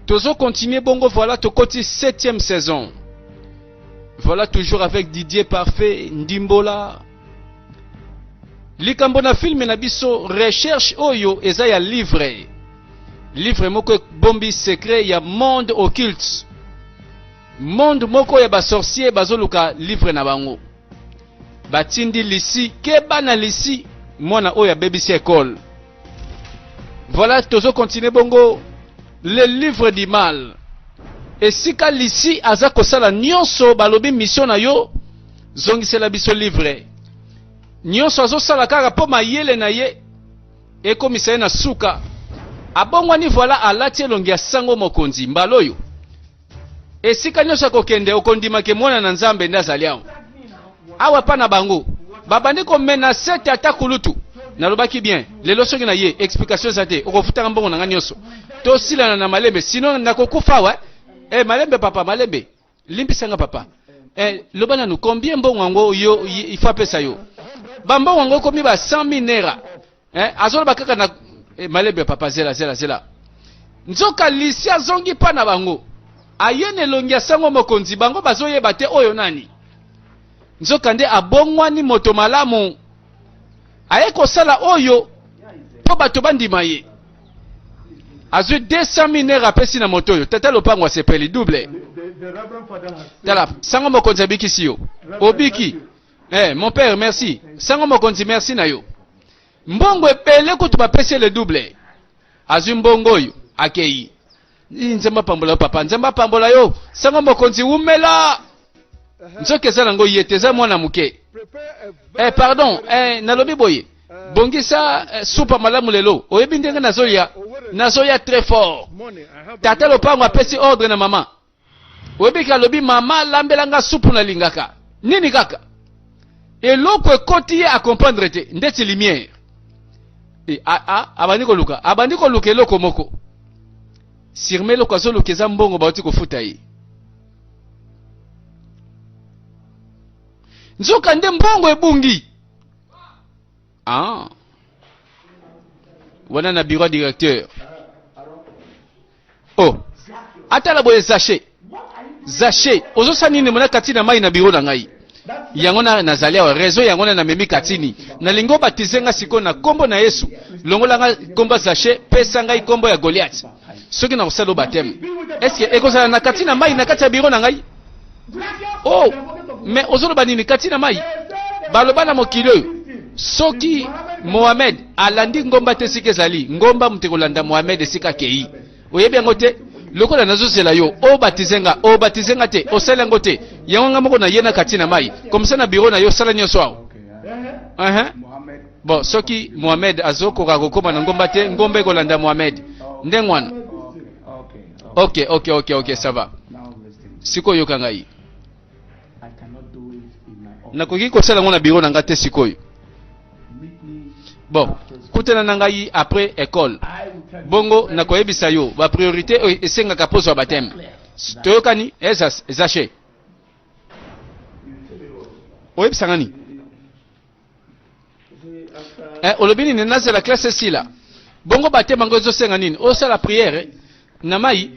Tozo continuer bongo voilà tokoti 7e saison. Voilà toujours avec Didier Parfait Ndimbola. Likambo na film na biso recherche oyo eza ya livre. Livre moko ebombi secret ya monde occulte. Monde moko ya ba sorciers bazoluka livre na bango. Batindi Lisi keba na Lisi mwana oyo abebisi ekole. Voilà tozo continuer bongo le livre du mal. Esika Lisi aza kosala nyonso balobi mission na yo zongisela biso livre. Nyonso azosala kaka mpo mayele na ye ekomisa ye na suka. Abongwani voilà alati elongi ya sango mokonzi mbala oyo. Esika nyonso akokende okondima ke mwana na Nzambe nde azali awa. Awa epa na bango babandi komenase tata kulutu. Nalobaki bien lelo soki na ye explication eza te okofutaka mbongo na nga nyonso. Tosilana na malembe sinon nakokufa awa. Eh malembe papa malembe. Limbisa nga papa. Eh loba nanu combien mbongo yango yo il faut apesa yo. Ba mbongo yango ekomi ba 100 000 naira. Eh, azoloba kaka na eh, malembe papa zela zela zela. Nzoka Lisi azongi pa na bango. Aye na elongi ya sango mokonzi bango bazoyeba te oyo nani. Nzoka nde abongwani moto malamu. Aye kosala oyo mpo bato bandima ye. Azwi 200 000 naira apesi na moto oyo. Tata lopango asepeli double. Tala, sango mokonzi abikisi yo. Obiki. Eh, mon père, merci. Sango mokonzi, merci na yo. Mbongo ebele kutu bapesi le double. Azwi mbongo oyo, akei. Nzambe apambola yo papa, Nzambe apambola yo. Sango mokonzi wumela. Nzoka eza nango ye te, eza mwana moke. Eh, pardon, eh, nalobi boye. Bongisa eh, supa malamu lelo. Oyebi ndenge nazoya? Nazoya très fort. Tata lopango apesi ordre na mama. Oyebi ke alobi mama alambela nga supu nalingaka. Nini kaka? Eloko ekoti ye a comprendre te, ndeti lumière. E, a, a, abandi koluka, abandi koluka eloko moko. Sirme eloko azoluka eza mbongo bauti kofuta ye. Nzoka nde mbongo ebungi. Ah. Wana na bureau directeur. Oh. Atala boye Zache. Zache, ozosala nini mona kati na mai na biro na ngai? Yango na nazali awa, raison yango na namemi katini. Nalingi obatize nga sikoyo na kombo na Yesu. Longola nga kombo ya Zache, pesa ngai kombo ya Goliath. Soki nakosala baptême. Est-ce que ekozala na kati na mai na kati ya biro na ngai? Oh, mais ozoloba nini kati na mai? Baloba na mokili oyo soki Mohamed alandi ngomba te esika ezali ngomba moto ekolanda Mohamed esika akei. Oyebi yango te? Lokola nazozela yo obatize nga, obatize nga te, osali yango te. Yango nga moko na ye na kati na mai. Comme ça na bureau na yo sala nyonso awa. Uh -huh. Bon, soki Mohamed azokoka kokoma na ngomba te, ngomba ekolanda Mohamed. Ndenge wana. Ok, ok, ok, ok, ça va. Sikoyo yoka ngai. Nakoki kosala yango na biro na ngai te sikoyo. Bon, kutana na ngai après école. Bongo nakoyebisa yo ba priorité oyo esengaka poso ya baptême. Toyokani? Eza Zache. Oyebisa nga nini? Eh, olobi nini nazela classe esila bongo batema yango ezosenga nini osala prière na mai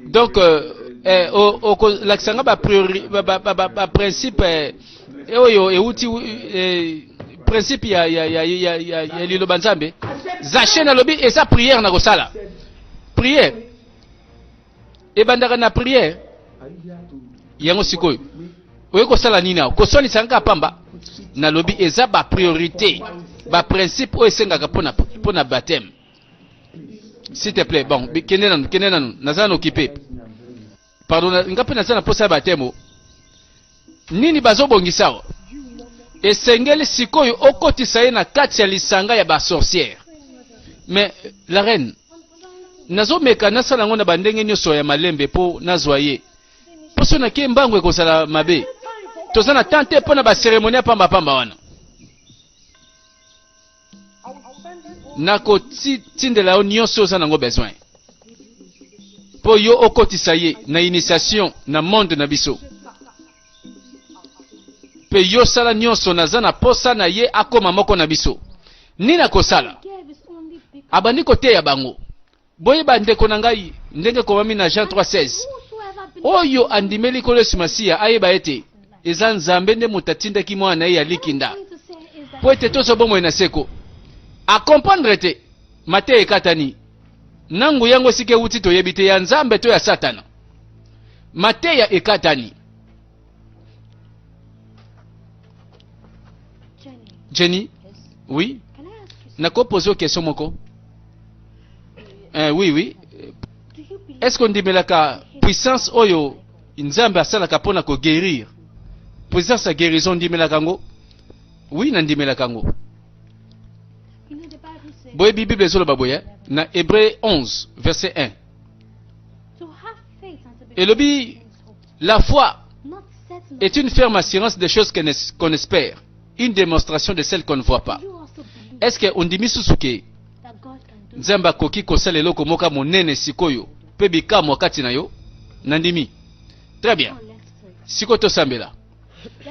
donc euh, eh, okolakisa nga bapriori baprincipe ba, ba, ba eh, oyo euti eh, principe ya, ya, ya, ya, ya, ya liloba nzambe zache nalobi eza prière na kosala prière ebandaka na prière yango sikoyo oye kosala nini awa koswanisa kaka pamba nalobi eza ba priorité ba principe oyo esengaka mpona mpona baptême s'il te plaît bon kende nanu kende nanu naza na occupé pardon nga mpe naza na mposa ya baptême nini bazobongisa awa esengeli sikoyo okotisa ye na kati ya lisanga ya ba sorcière mais la reine nazomeka nasala yango na bandenge nyonso ya malembe mpo nazwa ye mpo so nake mbangu ekozala mabe toza na temps te mpo na baseremonie ya pambapamba wana nakotindela yo nyonso oza nango besoin mpo yo okotisa ye na initiation na monde na biso mpe yo sala nyonso naza na posa na ye akoma moko na biso nini akosala abandi koteya bango boye bandeko na ngai. Ndenge ekomami na Jean 3:16, oyo andimeli Nkolo Yesu Masiya ayeba ete eza Nzambe nde moto atindaki mwana na ye ya likinda mpo ete tozwa bomoi na seko. Akomprendre te mateya ekatani na nguya yango esika ewuti toyebi te, ya Nzambe to ya Satana. Mateya ekatani. Jenny, oui, nakopose yo question moko. Eh, oui, oui. Est-ce qu'on ndimelaka puissance oyo Nzambe asalaka mpo na koguérir? Puissance ya guérison ndimelaka yango? Oui, nandimelaka yango. Boyebi Bible ezoloba boye na Hébreu 11 verset 1. Elobi la foi est une ferme assurance des choses qu'on espère, une démonstration de celles qu'on ne voit pas. Est-ce que ondimi susu ke Nzambe akoki kosala eloko moko ya monene sikoyo mpe bikamwa kati na yo? Nandimi. Très bien. Sikoyo tosambela.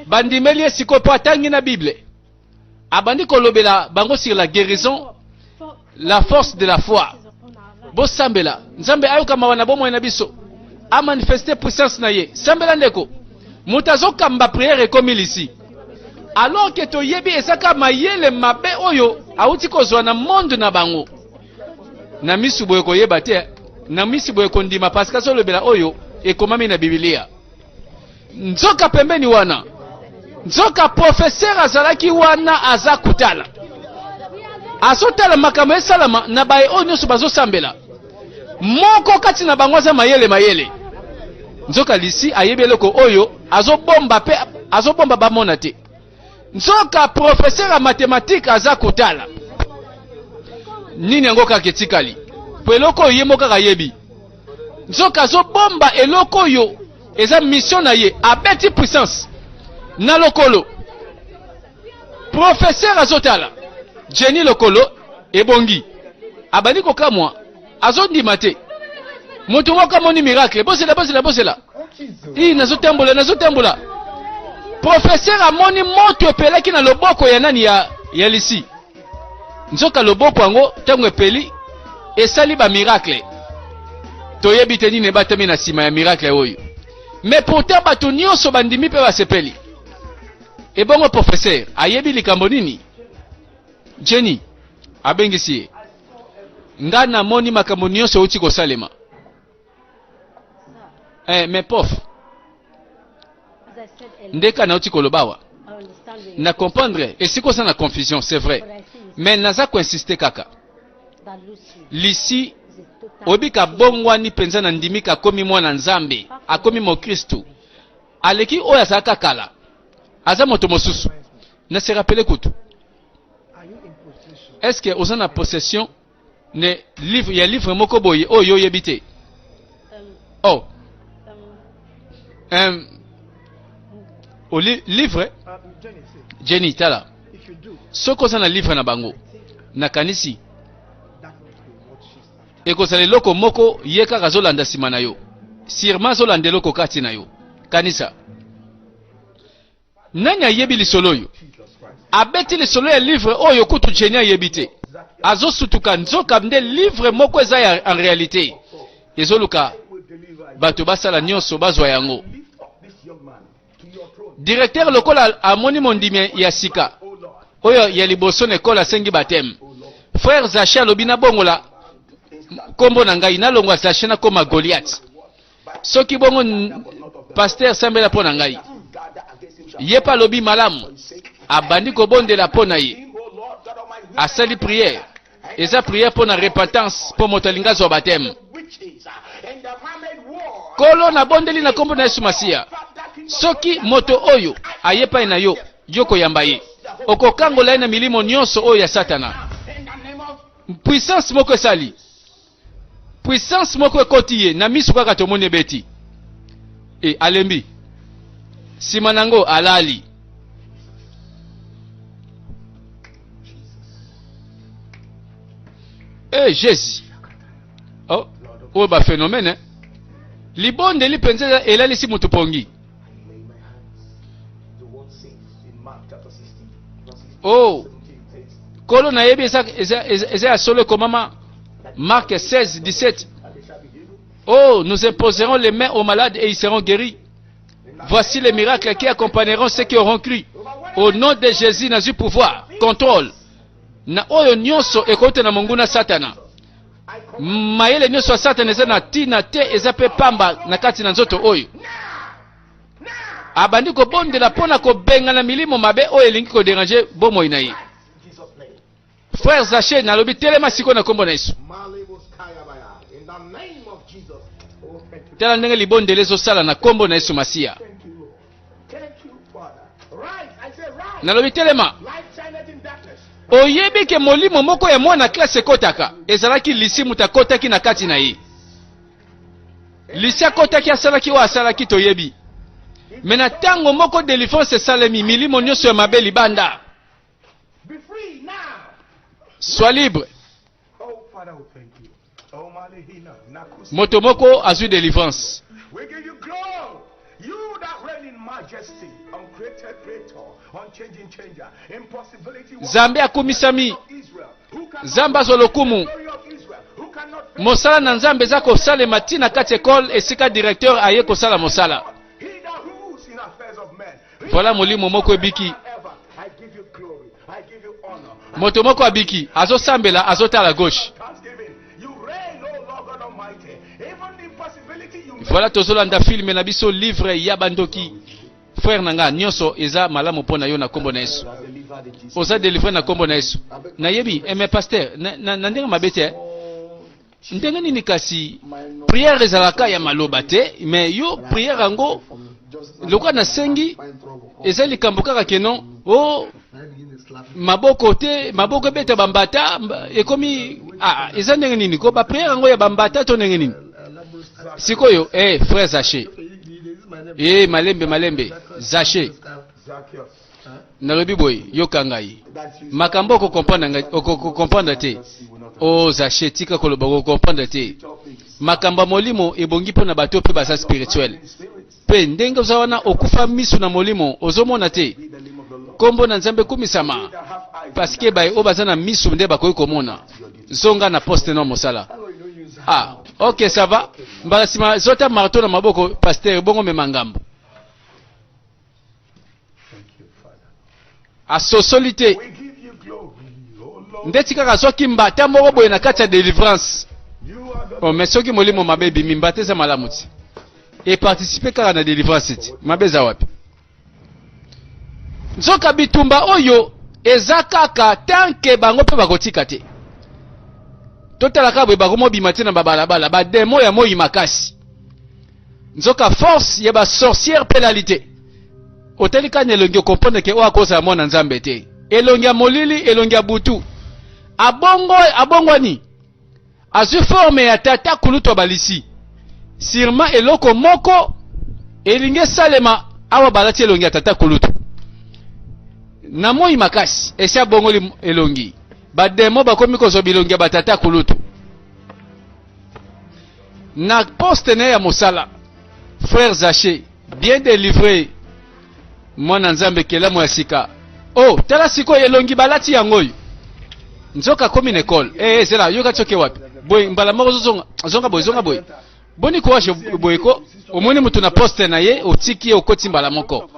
Bandimeli ye sikoyo mpo atangi na Bible. Abandi kolobela bango sur la guérison, la force de la foi. Bosambela. Nzambe ayoka mawa na bomoi na biso. Amanifeste puissance na ye. Sambela ndeko. Moto azokamba prière ekomi lisi. Alors que toyebi ezaka mayele mabe oyo awuti kozwa na monde na bango. Na misu boye koyeba te, na misu boye kondima parce que azolobela oyo ekomami na Biblia. Nzoka pembeni wana, nzoka professeur azalaki wana aza kotala, azotala makambo esalama na baye oyo nyonso bazosambela. Moko kati na bango aza mayele mayele, nzoka lisi ayebi eloko oyo azobomba mpe azobomba bamona te. Nzoka professeur ya mathématique aza kotala nini yango kaka etikali po eloko oyo ye moko kaka ayebi. Nzoka azobomba eloko oyo eza mission na ye, abeti puissance na lokolo. Professeur azotala Jenny lokolo ebongi, abandi kokamwa, azondima te. Moto moko amoni miracle, bozela bozela bozela, i nazotambola nazotambola. Professeur amoni moto epelaki na loboko ya nani ya, ya lisi. Nzoka loboko yango ntango epeli esali ba miracle. Toyebi te nini ebatami na nsima ya miracle oyo, mais pourtant bato nyonso bandimi mpe basepeli. Ebongo professeur ayebi likambo nini? Jenny abengisi ye, nga namoni makambo nyonso euti kosalema. Eh, mais prof, ndeka nauti koloba awa na comprendre esika oza na confusion, c'est vrai, mais naza koinsiste kaka lisi oyebi kabongwani mpenza na ndimi kakomi mwana Nzambe, akomi mokristu, aleki oyo azalaka kala, aza moto mosusu. Na se rappeler kutu, est-ce que oza na possession ne livre ya livre moko boye oyo oyebi te? Oh, oli livre Jenny, tala, soki oza na livre na bango, nakanisi ekozala eloko moko ye kaka azolanda nsima na yo, sûrement azolanda eloko kati na yo. Kanisa nani ayebi lisolo oyo abeti lisolo ya livre oyo kutu Jenny ayebi te, azosutuka. Nzoka nde livre moko eza ya en réalité ezoluka bato basala nyonso bazwa yango. Directeur lokola amoni mondimi ya sika oyo ya liboso na ekole asengi baptême, frère Zaché alobi nabongola nkombo na ngai, nalongwa Zaché nakoma Goliath. Soki bongo pasteur sambela mpo na ngai. Ye mpe alobi malamu, abandi kobondela mpo na ye, asali prière, eza prière mpo na repentance, mpo moto alingi azwa baptême. Kolo, nabondeli na nkombo na Yesu Masiya, soki moto oyo aye epai na yo, yo koyamba ye, okokangola ye na milimo nyonso oyo ya Satana. Puissance moko esali, puissance moko ekoti ye na miso, kaka tomoni ebeti e alembi, nsima nango alali. E Jésus, oh, oyo baphénomène eh? Libondeli mpenza elalisi moto pongi. Oh, Kolo, nayebi eza, eza, eza, eza ya solo, ekomama Mark 16 17. Oh, nous imposerons les mains aux malades et ils seront guéris. Voici les miracles qui accompagneront ceux qui auront cru. Au nom de Jésus, nazwi pouvoir, contrôle. Na oyo nyonso ekouta na monguna Satana. Mayele nyonso ya Satana eza na tina te, eza pe pamba na kati na nzoto oyo. Abandi kobondela mpo na kobengana milimo mabe oyo elingi koderanger bomoi na ye. Frère Zache, nalobi telema sikoyo na nkombo na Yesu. Tala ndenge libondeli ezosala na nkombo na Yesu Masiya. Nalobi telema. Oyebi ke molimo moko ya mwana klase ekotaka, ezalaki Lisi moto akotaki na kati na ye. Lisi akotaki asalaki oyo asalaki toyebi. Me na ntango moko delivrance esalemi, milimo nyonso ya mabe libanda. Sois libre. Moto moko azwi delivrance. Nzambe akumisami. Nzambe azwa lokumu. Mosala na Nzambe eza kosalema ti na kati ekole esika directeur aye kosala mosala. Voilà molimo moko ebiki. Moto moko abiki, azosambela, azotala gauche. Voilà tozolanda filme na biso livre ya bandoki. Frère na nga nyonso eza malamu mpo na yo na kombo na Yesu. Oza délivre na kombo na Yesu. Nayebi, eh, mais pasteur, na, na, na ndenge mabe te. Eh? Ndenge nini kasi prière ezalaka ya maloba te, mais yo prière yango lokola nasengi eza likambo kaka ke non o oh, maboko te, maboko ebeta bambata ekomi ah, eza ndenge nini ko ba prière yango ya bambata to ndenge nini sikoyo? Eh, frère Zache, eh, malembe malembe Zache, nalobi boye, yoka ngai makambo okokomprendre te. O Zache, tika koloba okokomprendre te. Makambo ya molimo ebongi mpo na bato mpe baza spirituel, mpe ndenge oza wana okufa miso na molimo, ozomona te. Nkombo na Nzambe ekumisama, paske baye oyo baza na miso nde bakoki komona. Zonga na poste no mosala. Ah, ok, ça va. Mbala nsima zota marteau na maboko, pasteur, bongo mema ngambo. Asosoli te ndeti kaka azwaki mbata moko boye na kati ya delivrance. Oh, mais soki molimo mabe ebimi, mbata eza malamu ti eparticipe kaka na delivrance ti mabe eza wapi? Nzoka bitumba oyo eza kaka tanke bango mpe bakotika te. Totala kaka boye, bakomobima te na babalabala bademo ya moi makasi. Nzoka force ya ba sorcière mpe elali te. Otali kaka na elongi, okomprendre ke oyo akozala mwana Nzambe te. Elongi ya molili, elongi ya butu. Abongo, abongwani, azwi forme ya tata kulutu ya balisi. Sûrement eloko moko elingi esalema awa, balati elongi ya tata kulutu na moi makasi, esi abongoli elongi. Bademo bakomi kozwa bilongi ya batata kulutu na poste na ye ya mosala. Frère Zache bien délivré, mwana Nzambe, kelamu ya sika. Oh, tala sikoyo elongi balati yango oyo. Nzoka akomi na ekole. Eh, eh, zela yoka, tsoke wapi boye mbala moko ozozonga, zonga boye, zonga boye. Boni courage boye ko, omoni moto na poste na ye, otiki ye, okoti mbala moko.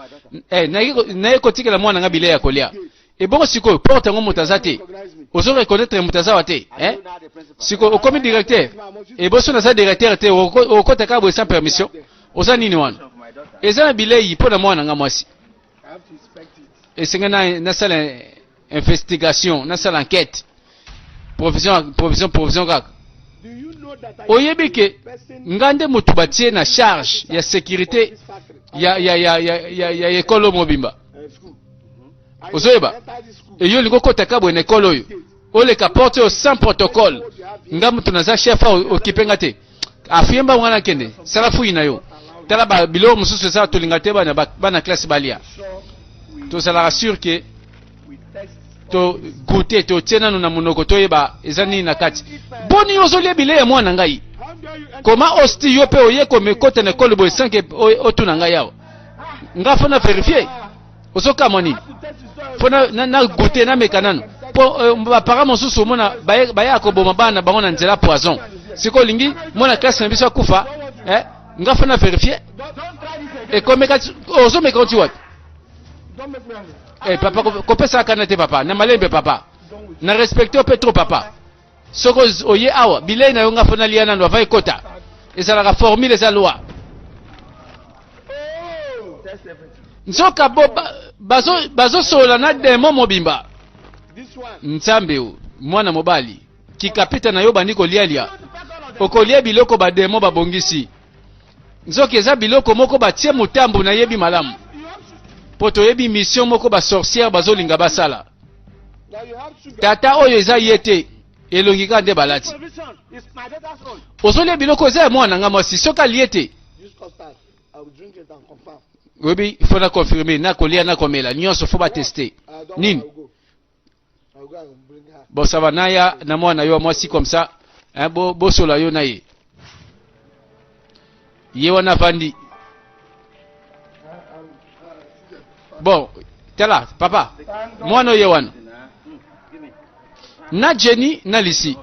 Eh, naye kotikela mwana nga bilei ya kolia. Ebongo sikoyo porte yango moto aza te, ozo reconnaître moto aza wa te, eh? Sikoyo okomi directeur, eboso naza directeur te, okota kaka boye sans permission. Oza nini wana? Eza na bilei mpo na mwana nga mwasi, esenge nasala investigation, nasala enquête, provision, provision, provision kaka. Oyebi ke nga nde moto batie na charge ya sécurité ya ekolo mobimba. Ozoyeba eyo olingi okota ka boye na ekolo oyo, oleka porte oyo sans protocole. Nga moto naza chef, okipe nga te. Afuye mbango, nga nakende sala fuyi na yo. Tala ba biloko mosusu eza tolinga te bana, bana classe balia. Tozalaka sûr ke to goûter, totie nanu na monoko, toyeba eza nini na kati. Boni yo ozolia bilei ya mwana ngai? Koma osti yo mpe oye komekota na ekolo boye sans ke otuna ngai awa? Nga fo na vérifier. Ozokamwa nini? Fo na, na goûter, nameka nanu, mpo baparent mosusu omona bayaka koboma bana bango na nzela poison. Sikoyo olingi mwana classe na biso akufa eh? Nga fo na verifier ekomeka ozomeka oti wapi? Eh, papa kopesaka kanda te papa, na malembe papa, na respecte yo mpe trop papa. Soki oye awa bilei na yo nga fo nalia nanu avant ekota, ezalaka formule, eza loi. Nzoka bo bazosolola na demo mobimba. Nzambe o mwana mobali kikapita na yo bandi kolialia, okolia biloko bademo babongisi. Nzoka eza biloko moko batie motambo, nayebi malamu mpo toyebi mission moko basorcière bazolinga basala. Tata oyo eza ye te, elongi kaka nde balati. Ozolia biloko eza ya mwana nga mwasi, soki alie te oyebi fo na confirme na kolia na komela nyonso fo bateste nini. Bon, ça va, naya na mwana yo mwasi comme ça hein, bo bosola yo na ye ye wana avandi. Bon, tala papa, mwana oyo ye wana na Jenny na Lisi.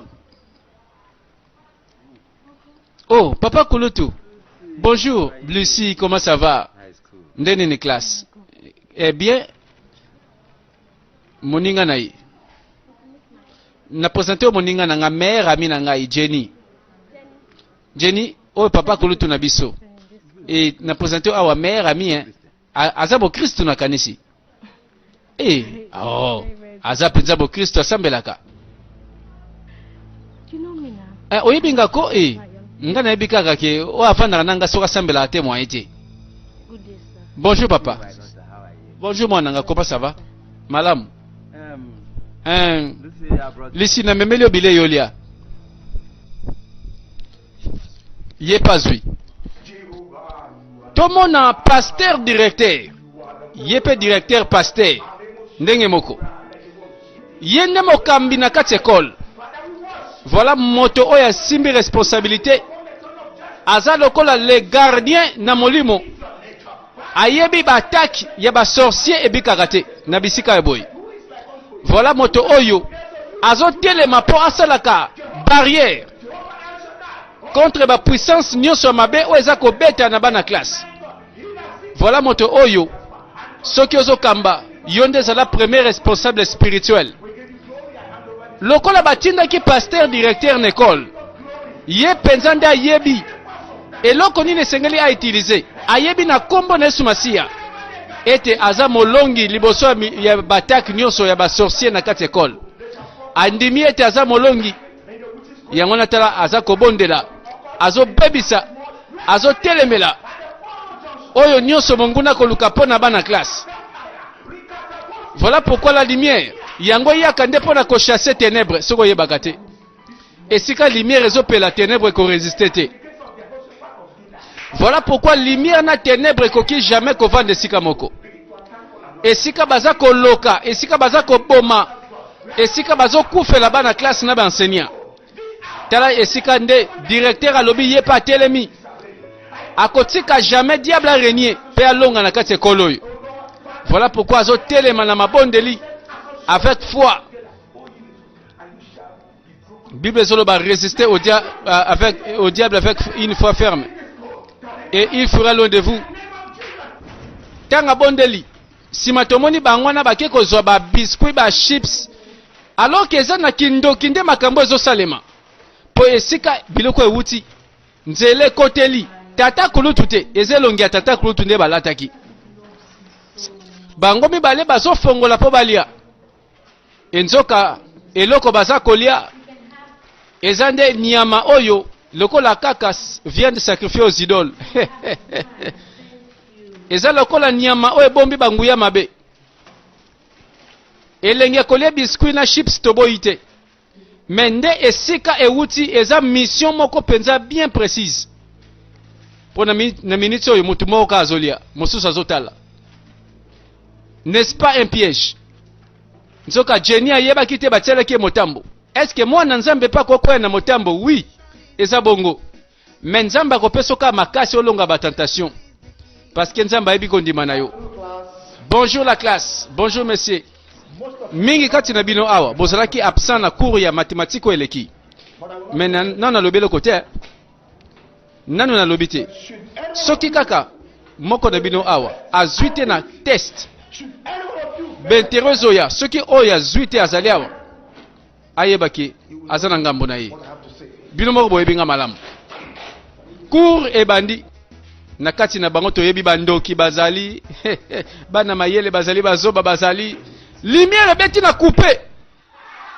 Oh, papa Kulutu. Bonjour, Lucie, comment ça va? Nde nini classe? Eh bien, moninga na ye. Na présenter yo moninga na nga, meilleur ami na ngai, Jenny. Jenny, oyo papa Kulutu na biso. Et na présenter yo awa meilleur ami hein. Aza bokristu nakanisi. Eh, oh, aza mpenza bokristu, asambelaka. Eh, oyebi nga ko eh, nga nayebi kaka ke oyo afandaka na nga soki asambelaka te moyen te. Bonjour papa. Bonjour mwana nga, comment ça va? Malamu. Eh, Lisi namemeli yo bilei olia. Ye mpe azwi. Tomona pasteur directeur, ye mpe directeur pasteur ndenge moko, ye nde mokambi na kati ekole. Voilà moto oyo asimbi responsabilité, aza lokola le gardien na molimo, ayebi baattaque ya basorcier ebikaka te na bisika ya boye. Voilà moto oyo azotelema mpo asalaka barrière contre ba puissance nyonso ya mabe oyo eza kobeta na bana classe. Voilà moto oyo soki ozokamba yo nde ezala premier responsable spirituel. Lokola batindaki pasteur directeur na ekole, ye mpenza nde ayebi eloko nini esengeli autilize. Ayebi na nkombo na Yesu Masiya ete aza molongi liboso ya batake nyonso ya basorcier na kati ya ekole. Andimi ete aza molongi. Yango na tala aza kobondela, azobebisa, azotelemela oyo nyonso monguna koluka mpo na bana classe. Voilà pourquoi la lumière yango eyaka nde mpo na kochasse ténèbre. Soki oyebaka te esika lumière ezopela, ténèbre ekoresiste te. Voilà pourquoi lumière na ténèbre ekoki jamais kovanda esika moko. Esika baza koloka, esika baza koboma, esika bazokufela bana classe na baenseignant, tala esika nde directeur alobi ye mpe atelemi, akotika jamais diable arenie mpe alonga na kati ekolo oyo. Voilà pourquoi azotelema na mabondeli avec foi. Bible ezoloba résister au, dia avec, au diable avec une foi ferme et il fera loin de vous. Ntango abondeli, nsima tomoni bango wana bake kozwa babiscuit, bachips, alors ke eza na kindoki nde makambo ezosalema, mpo esika biloko ewuti nzela ekoteli tata kulutu te, eza elongi ya tata kulutu nde balataki. Bango mibale bazofongola mpo balia, enzoka eloko baza kolia eza nde nyama oyo lokola kaka viande sacrifiée aux idoles. Eza lokola nyama oyo ebombi banguya mabe. Elenge kolia biscuit na chips toboyi te, mais nde esika ewuti eza mission moko mpenza bien précise. Mpo na minute oyo motu moko kaka azolia, mosusu azotala. N'est-ce pas un piège? Nzoka Jenny ayebaki te batielaki ye motambo. Est-ce que mwana Nzambe mpe akokwea na motambo? Oui, eza bongo. Mais Nzambe akopesa kaka makasi olonga ba tentation, parce que Nzambe ayebi kondima na yo. Bonjour la classe, bonjour monsieur. Mingi kati na bino awa bozalaki absent na cours ya mathématique oyo eleki. Me nanu nalobi eloko te. Nanu nalobi te. Soki kaka moko na bino awa azwi te na test, bentero ezoya, soki oyo azwi te azali awa, ayeba ke aza na ngambo na ye. Bino moko boyebi nga malamu. Cours ebandi na kati na bango toyebi bandoki bazali bana mayele bazali bazoba bazali lumière ebeti na coupe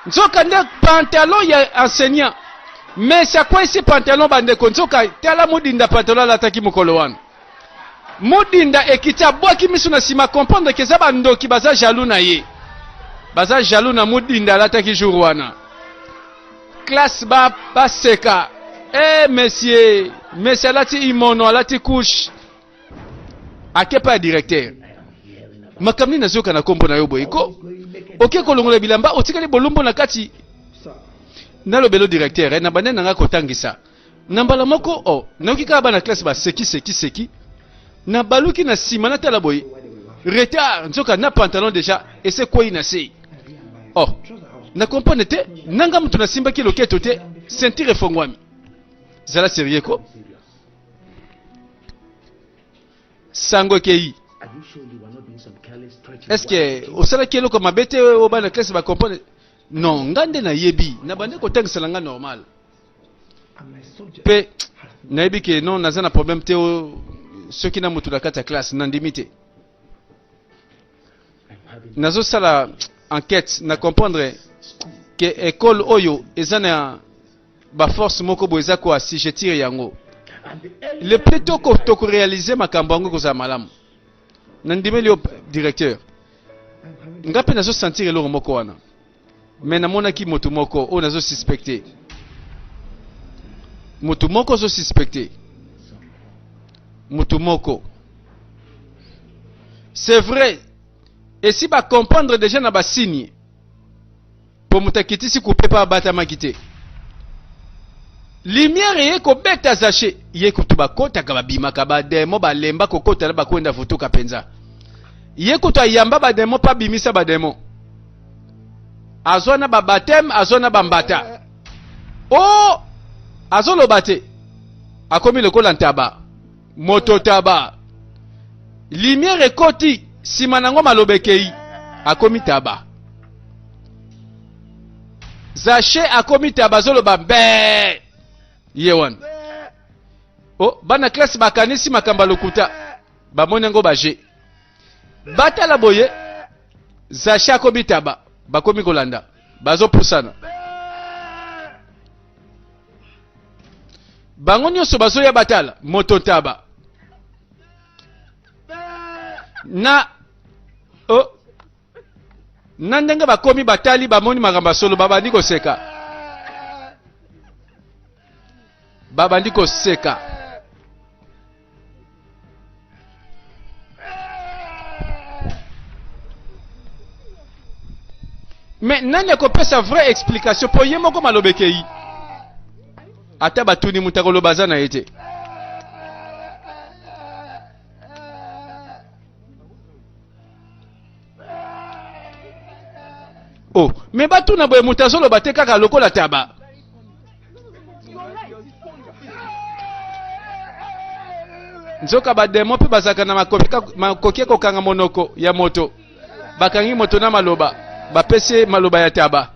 nzoka nde pantalon ya enseignant mais akweyisi pantalon bandeko nzoka tala mudinda pantalon alataki mokolo wana mudinda ekiti abwaki miso na nsima comprendre ke eza bandoki baza jaloux na ye baza jaloux na mudinda alataki jour wana classe ba baseka eh monsieur monsieur alati imono alati couche akepa ya directeur makambo nini nazoyoka na nkombo na yo boye ko oke kolongola bilamba otikali bolumbu na kati nalobelo directeur eh, na bande na ngai kotangisa na mbala moko o oh, nayoki kaka bana classe baseki seki seki nabaluki na nsima natala boye retard nzoka na pantalon deja ese ekwei na sei oh na comprendre te nanga moto nasimbaki loketo te ceinture efongwami zala serieux ko sango ekei est ce que osalaki eloko mabe te oyo bana classe bacomprendre non nga nde nayebi na bande kotangisa na nga normal mpe nayebi ke non naza na problème te soki na moto na kati ya classe nandimi te nazosala enquête na comprendre ke école oyo eza na baforce moko boye eza koassujettir yango le plus tôt tokorealize makambo yango ekozala malamu nandimeli yo directeur nga mpe nazosentir eloko moko wana me namonaki moto moko oyo nazosuspecte moto moko ozosuspecte moto moko c'est vrai esi bacomprendre déjà na basigne mpo moto akitisi kupe mpe abatamaki te lumière eye kobeta zache ye kutu bakotaka babimaka bademo balemba kokota na bakwenda vutuka mpenza ye kutu ayamba bademo mpe abimisa bademo azwa na babateme azwa na bambata o oh! azoloba te akomi lokola ntaba moto taba lumière ekoti nsima nango maloba ekei akomi taba zache akomi taba azoloba mbe ye wana o oh, bana klase bakanisi makambo ya lokuta bamoni yango baje batala boye zache akomi taba bakomi kolanda bazopusana bango nyonso bazoya batala moto ntaba na oh, na ndenge bakomi batali bamoni makambo ya solo babandi koseka babandi koseka Mais nani akopesa vraie explication po ye moko maloba ekei ata batuni moto akoloba aza na ye te oh me batuna boye moto azoloba te kaka lokola taba nzoka bademo mpe bazalaka na makoki ya kokanga monoko ya moto bakangi moto na maloba bapesi ye maloba ya taba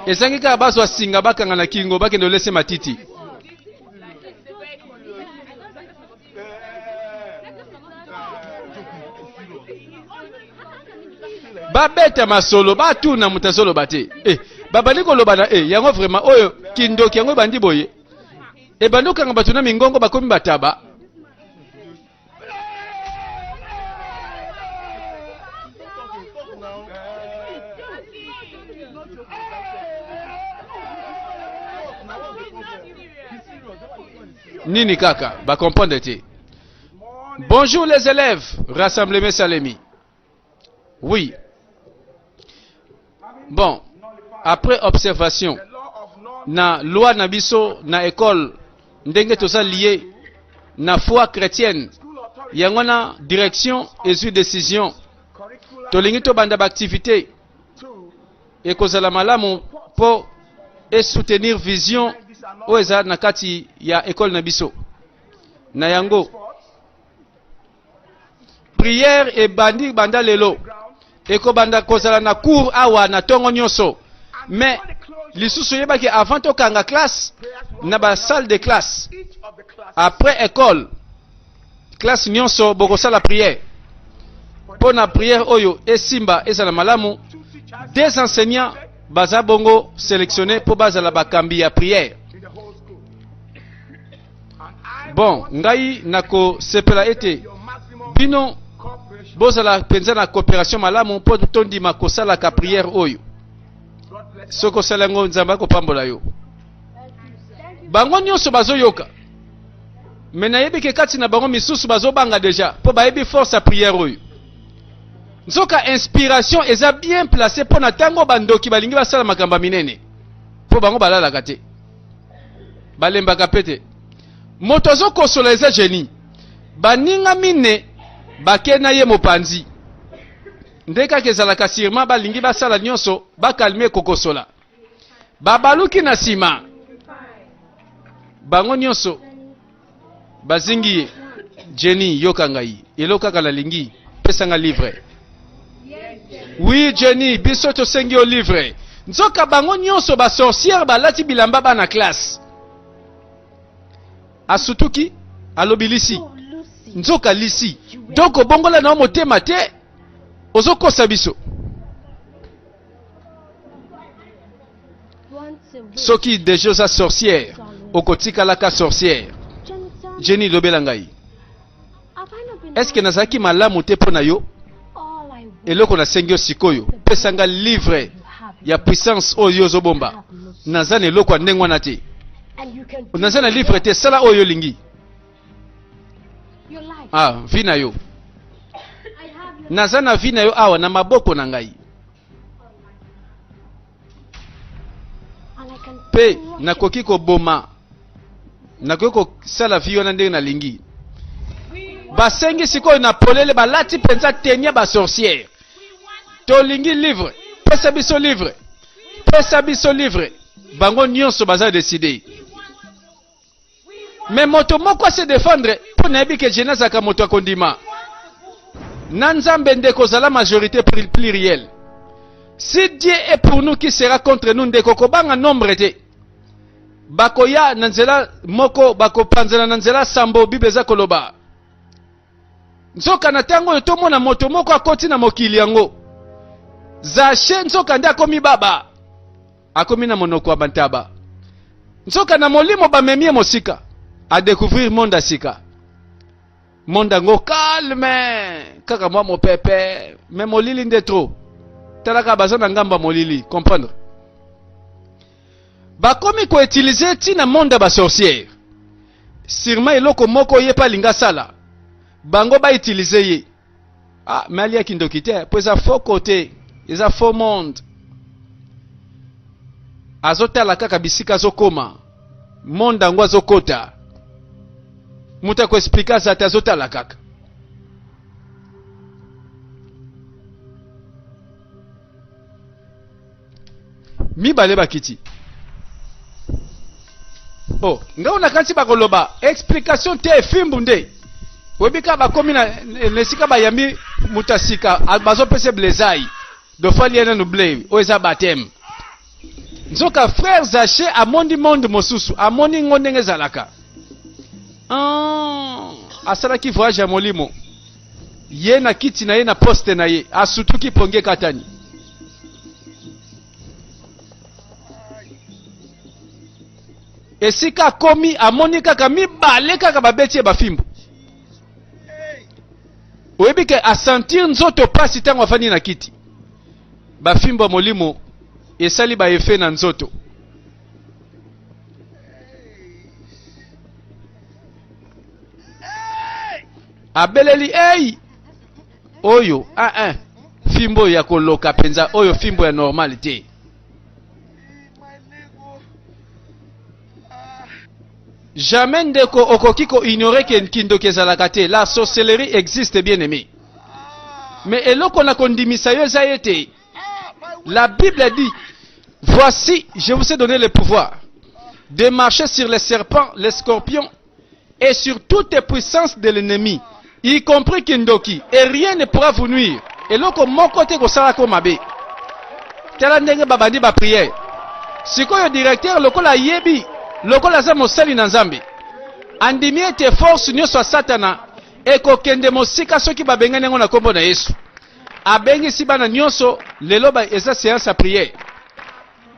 ezangi kaka bazwa singa bakanga na kingo bakende olese matiti babeta masolo batuna moto azoloba te eh, babandi koloba na eh, yango vraiment oyo kindoki yango ebandi boye ebandi okanga bato na mingongo bakomi bataba nini kaka bacomprendre te bonjour les élèves rassemblement salemi oui bon après observation na loi na biso na école ndenge toza lié na foi chrétienne yango wana direction ezwi décision tolingi tobanda baactivité. Ekozala malamu mpo esoutenir vision oyo eza na kati ya ekole na biso. Na yango prière ebandi banda lelo, ekobanda kozala na cours awa na ntongo nyonso. Mais lisusu oyebaki avant tokanga classe na ba salle de classe après école, classe nyonso bokosala prière. Mpo na prière oyo esimba ezala malamu, des enseignants baza bongo sélectionné mpo bazala bakambi ya prière. Bon, ngai nakosepela ete bino bozala mpenza na coopération malamu mpo tondima kosalaka prière oyo. Soki osala yango, Nzambe akopambola yo. Bango nyonso bazoyoka, me nayebi ke kati na bango misusu bazobanga deja mpo bayebi force ya prière oyo. Nzoka inspiration eza bien placé mpo na ntango bandoki balingi basala makambo ya minene, mpo bango balalaka te, balembaka mpe te. Moto azokosola eza genie. Baninga mine bake na ye mopanzi nde kaka ezalaka sirement balingi basala nyonso bakalme kokosola. Babaluki na nsima, bango nyonso bazingi ye. Jenny, yoka ngai, eloko kaka nalingi, pesa nga livre. Oui Jenny, biso tosengi yo livre. Nzoka bango nyonso ba sorcière balati bilamba bana classe. Asutuki, alobi lisi. Nzoka lisi. Donc obongola na motema te, ozokosa biso. Soki deja oza sorcière, okotikalaka sorcière. Jenny, lobela ngai, est-ce que nazalaki malamu te mpo na yo? Eloko nasengi yo sikoyo, pesa nga livre ya puissance oyo yo ozobomba. Naza na eloko ya ndenge wana te, naza na livre te. Sala oyo olingi. Ah, vi na yo, naza na vi na yo awa na maboko na ngai, mpe nakoki koboma, nakoki kosala vi wana ndenge nalingi. Basengi sikoyo na polele, balati mpenza tenia basorcière: tolingi livre, pesa biso livre, pesa biso livre. Bango nyonso baza décidé, mais moto moko ase défendre, mpo nayebi ke jene azalaka moto akondima na Nzambe. Ndeko, ozala majorité plurielle. Si Dieu est pour nous, qui sera contre nous? Ndeko, kobanga nombre te. Bakoya na nzela moko, bakopanzana na nzela sambo, Bible eza koloba. Nzoka na ntango oyo tomona moto moko akoti na mokili yango, Zashe, nzoka nde akomi baba, akomi na monoko ya bantaba. Nzoka na molimo bamemi ye mosika, adécouvrir monde ya sika. Monde yango calme, kaka mwa mopepe, me molili nde trop. Talaka, baza na ngambo ya molili, comprendre. Bakomi koutiliser ntina monde ya basorcière. Sûrement eloko moko ye mpe alingi asala, bango bautiliser ye. Ah, me aliaki ndoki te, mpo eza faux côté, eza faux monde. Azotala kaka bisika azokoma, monde yango azokota, moto akoexpliquer aza te, azotala kaka. Mibale bakiti. Oh, ngai nakanisi bakoloba explication te, fimbu nde oyebi kaka. Bakomi na esika bayambi moto ya sika, bazopesa blezai dofali ye nanu ble oyo eza baptême. Nzoka frère Zache amondi monde mosusu, amoni ngo ndenge ezalaka. Ah, asalaki voyage ya molimo. Ye na kiti na ye, na poste na ye, asutuki, pongi ekatani. Esika akomi, amoni kaka mibale kaka babeti ye bafimbu. Oyebi ke asentir nzoto pasi ntango afandi na kiti. Bafimbu ya molimo esali baeffet na nzoto. Abeleli: ei, oyo ah, ah, fimbo oyo ya koloka mpenza, oyo fimbo ya normal te. Jamais, ndeko, okoki koignorer ke kindoki ezalaka te. La sorcellerie existe, bien aimé, mais eloko na kondimisa yo eza ete La Bible dit, voici, je vous ai donné le pouvoir de marcher sur les serpents, les scorpions et sur toutes les puissances de l'ennemi, y compris kindoki, et rien ne pourra vous nuire. Eloko moko te kosalako mabe. Tala ndenge babandi ba prière. Sikoyo directeur lokola ayebi, lokola aza mosali na Nzambe, andimi ete force nyonso ya Satana ekokende mosika soki babengani yango na kombo na Yesu. Abengisi bana nyonso lelo ba eza seance ya prière.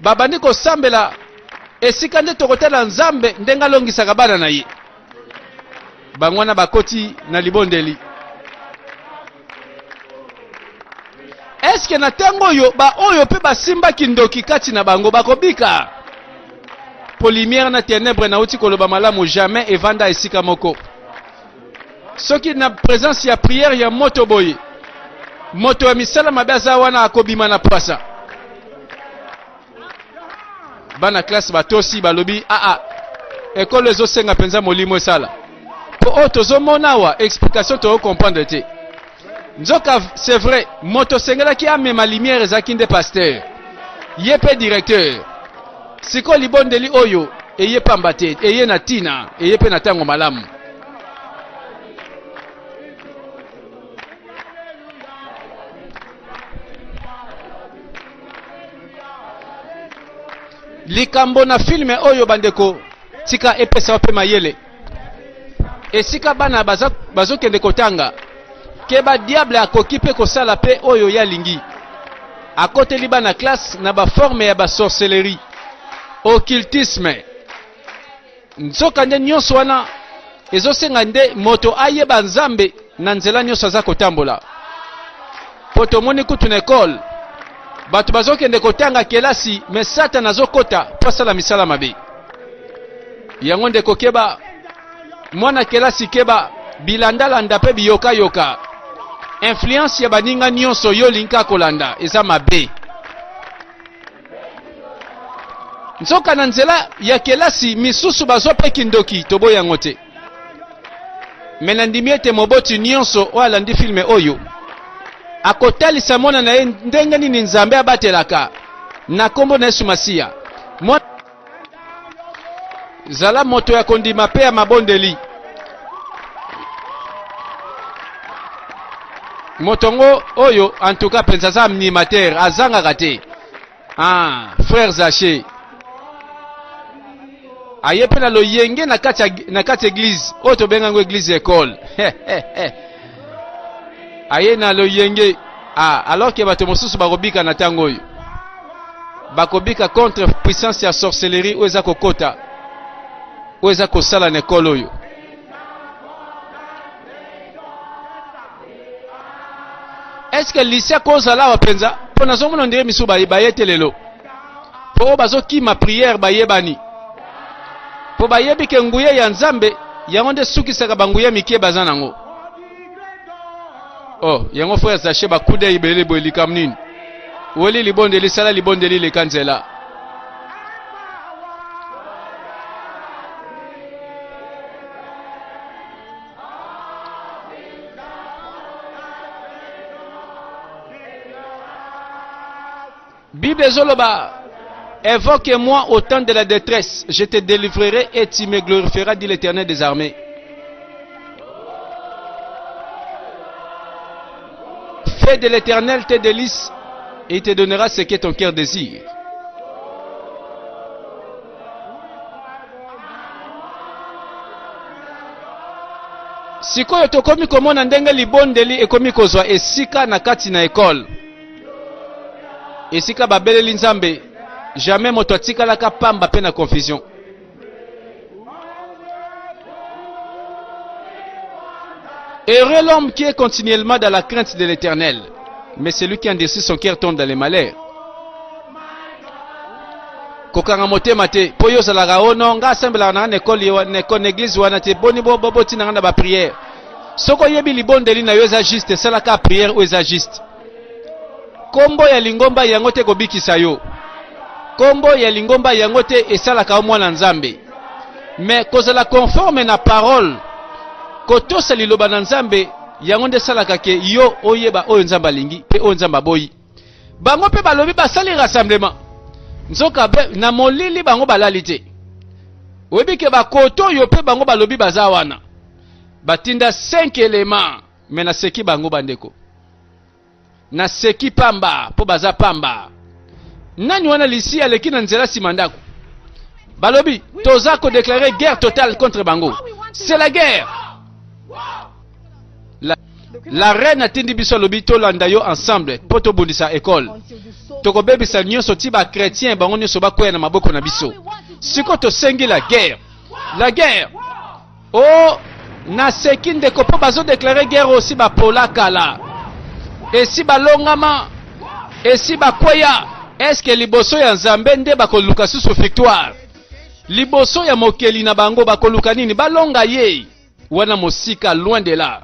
Babandi kosambela esika nde tokotala Nzambe ndenge alongisaka bana na ye. Bango wana bakoti na libondeli. Eske na ntango oyo baoyo mpe basimba kindoki kati na bango bakobika? Po lumière na tenebre nauti koloba malamu jamais evanda esika moko. Soki na presence ya prière ya moto boye, moto ya misala mabe aza wana akobima na pwasa. Bana classe batosi balobi aa ah, ekolo ezosenga mpenza molimo esala mpo oyo tozomona awa explication toyo comprendre te. Nzoka c'est vrai moto osengelaki amema lumière ezalaki nde pasteur, ye mpe directeur. Sikoyo libondeli oyo eye pamba te, eye na ntina, eye mpe na ntango malamu. Likambo na filme oyo bandeko, tika epesa yo mpe mayele. Esika bana bazokende kotanga, keba diable akoki mpe kosala mpe oyo ye alingi. Akoteli bana classe na ba forme ya ba sorcellerie, occultisme. Nzoka nde nyonso wana ezosenga nde moto ayeba Nzambe na nzela nyonso aza kotambola. Mpo tomoni kutu na ekole bato bazokende kotanga kelasi, me Satana azokota mpo asala misala mabe. Yango ndeko keba, mwana kelasi keba, bilandalanda mpe biyokayoka, influence ya baninga nyonso yo olingi kaka kolanda eza mabe. Nzoka na nzela ya kelasi misusu bazwa mpe kindoki, toboyi yango te. Me nandimi ete moboti nyonso oyo alandi filme oyo akotalisa mwana na ye ndenge nini Nzambe abatelaka na nkombo na Yesu Masiya. Mwana zala moto ya kondima mpe ya mabondeli. Moto yango oyo en tout cas mpenza aza animateur, azangaka te. Ah, frère Zaché aye mpe na loyenge na kati ya, na kati ya eglise oyo tobenga yango eglise ekole aye na loyenge ah, alors ke bato mosusu bakobika na ntango oyo bakobika contre puissance ya sorcellerie oyo eza kokota oyo eza kosala na ekole oyo. Est-ce que lycée akozala awa mpenza? Mpo nazomona ndenge misusu baye te lelo, mpo oyo bazokima prière bayebani, mpo bayebi ke nguya ya Nzambe yango nde esukisaka banguya mike baza nango. Oh, yango frère Zache bakuda ebele boye likambo nini? Weli libondeli, sala libondeli leka nzela. Bible ezoloba Évoque-moi au temps de la détresse, je te délivrerai et tu me glorifieras, dit l'Éternel des armées. Fais de l'Éternel tes délices et il te donnera ce que ton cœur désire. Sikoyo tokomi komona ndenge libondeli ekomi kozwa esika na kati na ekole, esika babeleli Nzambe. Jamais moto atikalaka pamba mpe na confusion. Heureux l'homme qui est continuellement dans la crainte de l'Éternel, mais celui qui endurcit son cœur tombe dans les malheurs. Kokanga motema te mpo yo ozalaka o no nga asambelaka na nga na ekole na ekole na eglise wana te, boni botina nga na ba prière. Soki oyebi libondeli na yo eza juste, salaka prière oyo eza juste. Kombo ya lingomba yango te kobikisa yo, kombo ya lingomba yango te esalaka yo mwana Nzambe, mais kozala conforme na parole, kotosa liloba na Nzambe, yango nde esalaka ke yo oyeba oyo Nzambe alingi mpe oyo Nzambe aboyi. Bango mpe balobi basali rassemblement. Nzoka be, na molili bango balali te. Oyebi ke bakoto oyo mpe bango balobi baza wana. Batinda 5 elements, mais naseki bango bandeko. Naseki pamba mpo baza pamba. Nani wana lisi aleki na nzela nsima ndako? Balobi toza ko déclarer guerre totale contre bango. C'est la guerre. La, la reine atindi biso alobi tolanda yo ensemble mpo tobundisa ekole. Tokobebisa nyonso ti ba chrétien bango nyonso bakweya na maboko na biso. Siko tosengi la guerre. La guerre. Oh, naseki ndeko mpo bazo déclarer guerre aussi bapola kala. Esi balongama, esi bakweya. Est-ce liboso ya Nzambe nde bakoluka susu victoire? Liboso ya mokeli na bango bakoluka nini? Balonga ye. Wana mosika, loin de là.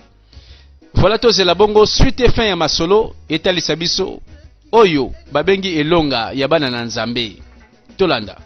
Voilà tozela bongo suite et fin ya masolo etalisa biso oyo babengi elonga ya bana na Nzambe. Tolanda.